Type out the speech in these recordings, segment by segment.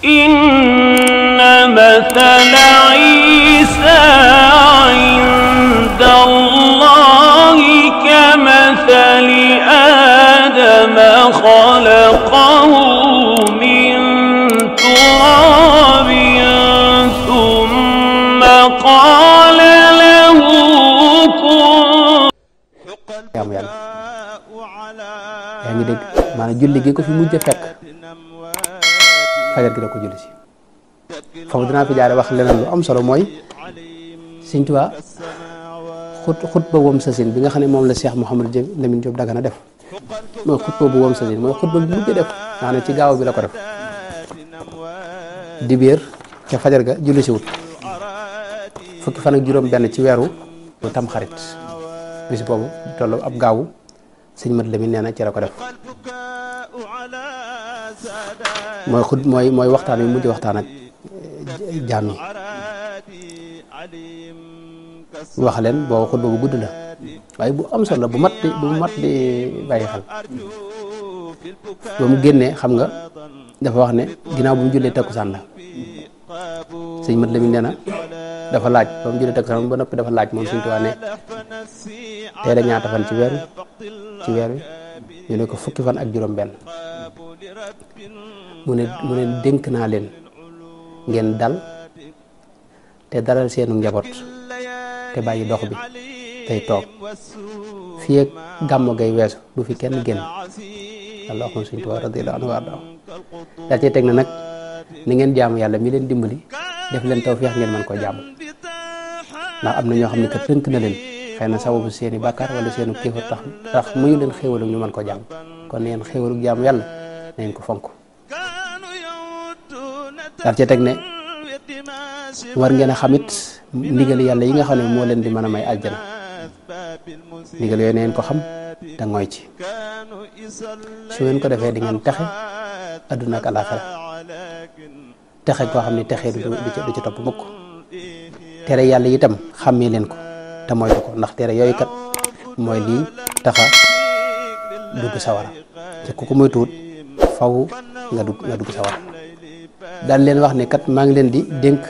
inna mathala Isa inda Allahi kamathali Adama khalaqahu min turabin thumma qala lahu kun. jaamu yàlla yaa ngi dégg maanaam julli gi ko fi mujj a fekk fajar gi da ko julli si foofu dinaa fi jaare wax leneen lu am solo mooy Sëñ Tuubaa xutba wam sasin bi nga xam ne moom la Cheikh Mouhamadou Lamine Diop Dagana def mooy xutba bu wam sasin mooy xutba bi mujj def maanaam ci gaaw bi la ko def dibéer ca fajar ga julli si wut fukki fan ak juróom benn ci weeru mu tam xarit bis boobu tollu ab gaawu sëñ Mat Lamin nee na ci la ko def mooy waxtaan wi mujj waxtaan ak jaam yi wax leen boo xutba bu gudd la waaye bu am solo la bu mat di bàyyi xel ba mu génnee xam nga dafa wax ne ginnaaw bu mu jullee takkusaan la sëñ Mat Lamin nee na dafa laaj ba mu jullee takkusaan ba noppi dafa laaj moom Sëñ Tuubaa ne tey la ñaata fan ci weer wi ñu ne ko fukki fan ak juróom benn mu ne dénk naa leen ngeen dal te dalal seenu njaboot te bàyyi dox bi tey toog fii ak gàmmu gay weesu bu fi kenn génn allahumma Sëñ Tuubaa radiyallaahu anhu wa ardaa daa cee teg na nag ni ngeen jaamu yàlla mi leen dimbali def leen tawfeex ngeen mën koo jaamu ndax am na ñoo xam ne kat tënk na leen xëy na sababu seeni bàkkaar wala seenu kéefar tax muyu leen xéewalu ñu mën ko jàmm kon neen xéewalu jaamu yàlla neen ko fonk daal ci teg ne war ngeen a xamit ndigal yàlla yi nga xam ne moo leen di mën a may aljana ndigal yooyu neen ko xam te ngooy ci su ngeen ko defee di ngeen texe adduna ak alaxira texe koo xam ne texe du ci topp mukk tere yàlla itam xàmmee leen ko te moytu ko ndax tere yooyu kat mooy lii taxa dugg sawara te ku ko moytuwut faw nga dugg sawara daal leen wax ne kat maa ngi leen di dénk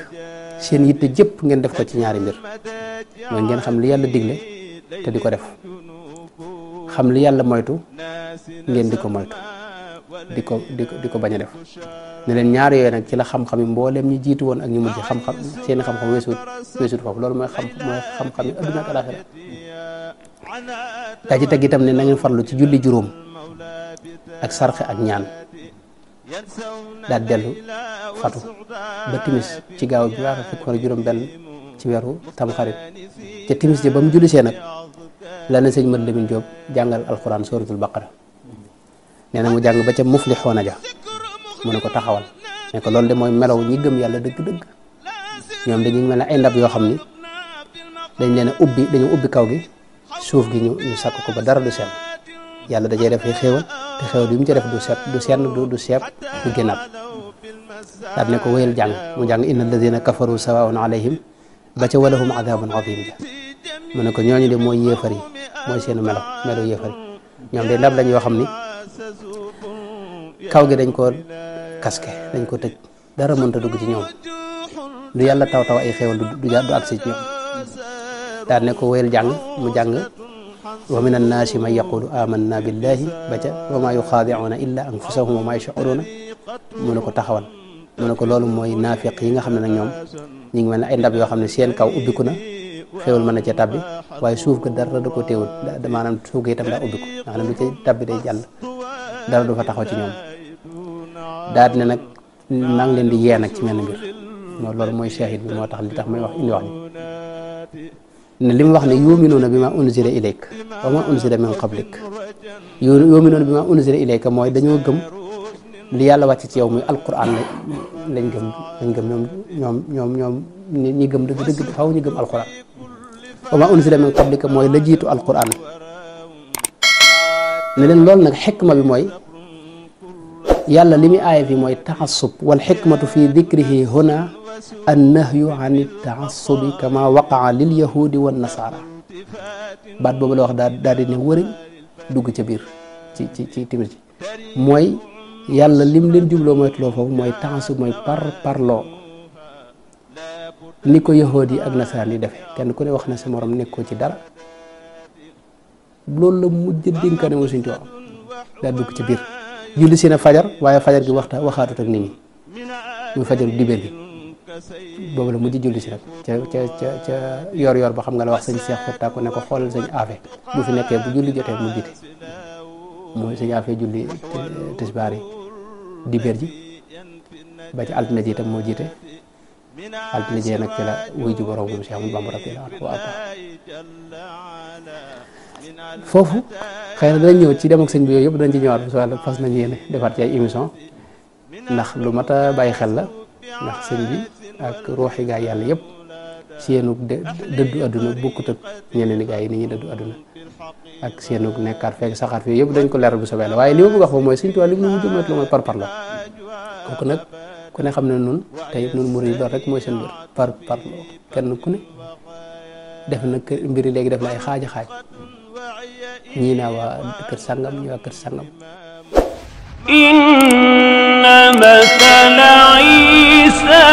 seen yitte jëpp ngeen def ko ci ñaari mbir mooy ngeen xam li yàlla digle te di ko def xam li yàlla moytu ngeen di ko moytu di ko bañ a def ne leen ñaar yooyu nag ci la xam-xam yi mbooleem ñi jiitu woon ak ñu mujj xam-xam seeni xam-xam weesuut foofu loolu mooy xam-xam yi adduna ak alaxira daa ci teg itam ne na ngeen farlu ci julli juróom ak sarxe ak ñaan daal dellu fatu ba timis ci gaaw bi waax fukk fan juróom benn ci weeru tamxarit ca timis ji ba mu julli see nag la ne sëñ Mat Lamin Jóob jàngal alquran suratul baqara nee na mu jàng ba ca muflixoona ja mu ne ko taxawal ne ko loolu de mooy melaw ñi gëm yàlla dëgg-dëgg ñoom dañuy mel ne ay ndab yoo xam ni dañ leen a dañu ubbi kaw gi suuf gi ñu sàkk ko ba dara du seen yàlla dajee def xéewal te xéewal bi mu ci def du senn du seeb du génnaat daal ne ko wéyal jàng mu jàng inna alladina kafaru sawaun alayhim ba ca walahum adabun azim ja mu ne ko ñooñu de mooy yéefar yi mooy seenu melo yéefar yi ñoom de ndab lañ yoo xam ni kaw gi dañ ko kaske dañ ko tëj dara mënta dugg ci ñoom lu yàlla taw ay xéewal du agsi ci ñoom daal ne ko wéyal jàng mu jàng wa min annaasi man yaqulu amanna billahi ba ca wa ma yuxaadicuuna illa anfusahum wa ma yashcuruuna mu ne ko taxawal mu ne ko loolu mooy naafiq yi nga xam ne nag ñoom ñu ngi mel ne ay ndab yoo xam ne seen kaw ubbiku na xéewal mën na ca tabbi waaye suuf ga dara da ko teewul maanaam suuf ga itam daa ubbiku nga xam ne lu ca tabbi day jàll dara du fa taxaw ci ñoom daal ne nag maa ngi leen di yee nag ci mel mbir loolu mooy shahid bi moo tax li tax may wax indi wax ni ne li mu wax ne yuminuuna bi ma unzila ilayk wa ma unzila min qablik yuminuuna bi ma unzila ilayka mooy dañoo gëm li yàlla wàcc ci yow muy alquran lañ gëm ñoom ñi gëm dëgg faaw ñu gëm alquran wa ma unzila min qablika mooy la jiitu alquran ne leen loolu nag xikma bi mooy yàlla li muy aaya fi mooy taxassub wal xikmatu fi dikrihi huna annahyu an taassubi kama waqaa lil yahudi wan nasara baat boobu la wax daal di ne wëriñ dugg ca biir ci timir ci mooy yàlla lim leen jubloo moytuloo foofu mooy taasu mooy parloo ni ko yahood yi ak nasaraan yi defee kenn ku ne wax na sa morom nekkoo ci dara loolu la mujj dénkaane moo Sëñ Tuubaa daa dugg ci biir julli si na fajar waaye fajar gi waxaatut ak nit ñi muy fajaru dibéer gi boobu la mujj julli si nag ca yor ba xam nga la wax sëñ Seex Fatta ko ne ko xoolal sëñ Afe bu fi nekkee bu julli jotee mu jiite mooy sëñ Afe julli tisbaar yi dibéer ji ba ci altine ji itam moo jiite altine ji nag ci la wuy ji borom moom Cheikh Ahmadou Bamba radiyallahu anhu wa foofu xëy na danañ ñëw ci dem ak sëñ bi yooyu yëpp dañ ci ñëwaat bu soobee fas nañu yéene defaat ci ay émission ndax lu mat a bàyyi xel la ndax sëñ bi ak ruuxi gaa yàlla yëpp seenu dëddu àdduna bokkut ak ñeneen i gaa yi ni ñuy dëddu àdduna ak seenu nekkaat fekk saxaat fii yëpp dañ ko leeral bu soobee la waaye li ma bëgg wax foofu mooy Sëñ Tuubaa li mu mujj moytu la mooy parparloo kooku nag ku ne xam ne nun tey nun murid yi loolu rek mooy seen mbir parparloo kenn ku ne def na mbiri léegi def la ay xaaja xaaj ñii naa waa kër sàngam ñii waa kër sàngam inna masala Isa